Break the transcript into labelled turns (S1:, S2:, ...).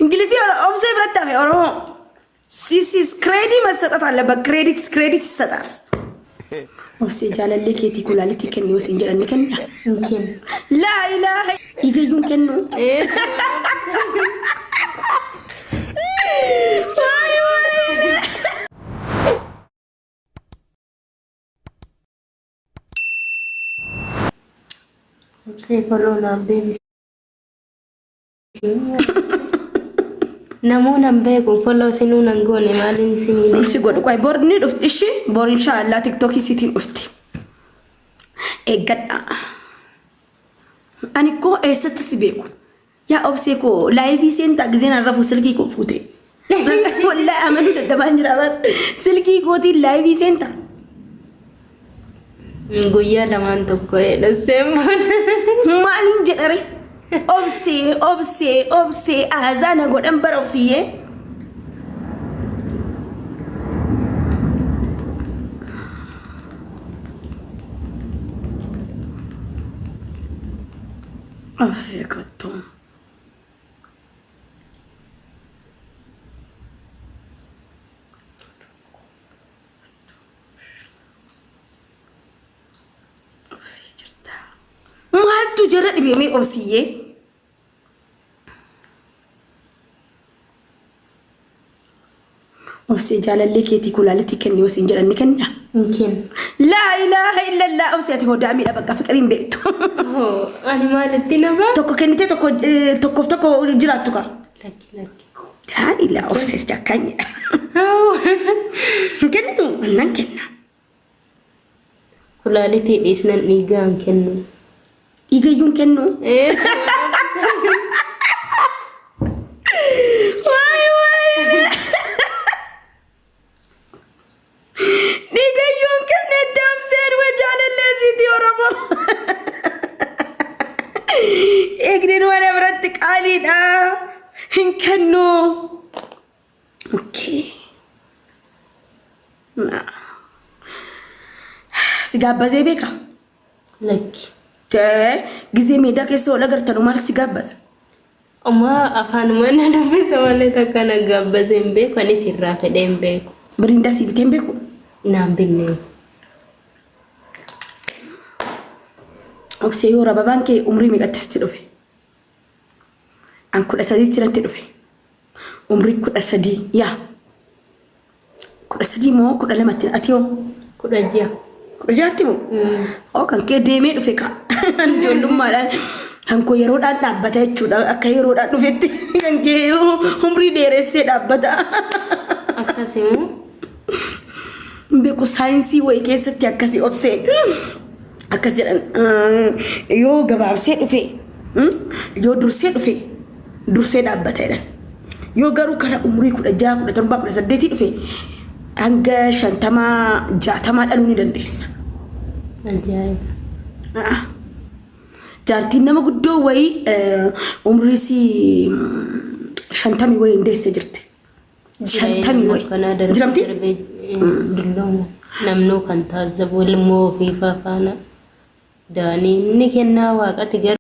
S1: Ingilifii obsee biratti hafe Oromoo. Sisis kireedii መሰጠት አለበት። ክሬዲት ክሬዲት ይሰጣል። Obsee jaalallee keetii kulaalitii kenni yoo siin jedhan ni kenna.
S2: Hin kennu.
S1: Laa ilaaha dhiigayyuun kennu. Waay waay.
S2: Obsee follow naaf deebisi. Namuu nan beeku follow sinuu nan goone maaliin isinii deebisa?
S1: Si godhu qoy bor ni dhufti ishi bor inshaallah tiktookii sitiin dhufti. Eeggadha. Ani koo eessatti si beeku? Yaa obsee koo laayivii seentaa gizeen an rafu silkii koo fuute. Wallaahi amanuu dadhabaan jira bar. Silkii kootiin laayivii seentaa.
S2: Guyyaa lamaan tokko dhokseen booda.
S1: Maaliin jedhare? Obsee obsee obsee aazaana godhan bara obsiyyee. Obsee kottu. Obsee jirta. Maaltu jara dhibee mee obsiyyee? Obsee jaalallee keetii kulaalitii kenni yoo siin jedhan ni kenna.
S2: Hin kennu.
S1: Laa ilaaha illallah obsee ati hodaamiidha bakka fiqiriin beektu.
S2: Hoo, ani maalitti nama?
S1: Tokko kennitee tokko tokkoof tokko jiraattu kaa.
S2: Lakki lakki.
S1: Laa ilaa obsee jakkaanyedha.
S2: Hoo.
S1: Hin kennitu annan kenna.
S2: Kulaalitii dhiisnan dhiigaa hin kennu.
S1: Dhiigayyuu hin kennu. Waay waay. Dhiigayyuu hin kennetti obseen wa jaalallee siitii Oromoo. Eegdeen waan biratti qaaliidha. Hin kennu. Okay. Si gaabbazee beekaa?
S2: Lakki.
S1: Tee gizee meedaa keessa wal agartanu maal si gaabbaza?
S2: Omaa afaanuma na dubbisa malee takka na gaabbazee hin beeku anis irraa fedhee hin beeku.
S1: Biriindaa si bitee hin beeku?
S2: Naan binne.
S1: Obsee yoo rababaan kee umrii meeqatti sitti dhufe? An 13tti natti dhufe. Umrii 13 yaa. 13 moo 12tti ati hoo?
S2: 16.
S1: 16tti moo? Oo kan kee deemee dhufe kaa. Ijoollummaadhaan kan koo yeroodhaan dhaabbata jechuudha. Akka yeroodhaan dhufetti kan kee umrii dheeressee dhaabbata.
S2: Akkasimoo?
S1: Hin beeku saayinsii wayii keessatti akkasii obsee akkas jedhan yoo gabaabsee dhufe yoo dursee dhufe dursee dhaabbata jedhan. Yoo garuu kara umurii 16, 17, 18 dhufe hanga 50, 60 dhaluu ni dandeessa.
S2: Ajaa'iba.
S1: Jaartiin nama guddoo wayii umrii isii 50 wayii hin deesse jirti. 50 wayii. Jiramti?
S2: Dullooma. Namnuu kan taazzabu ilmoo ofii faana daanii inni kennaa waaqati garuu.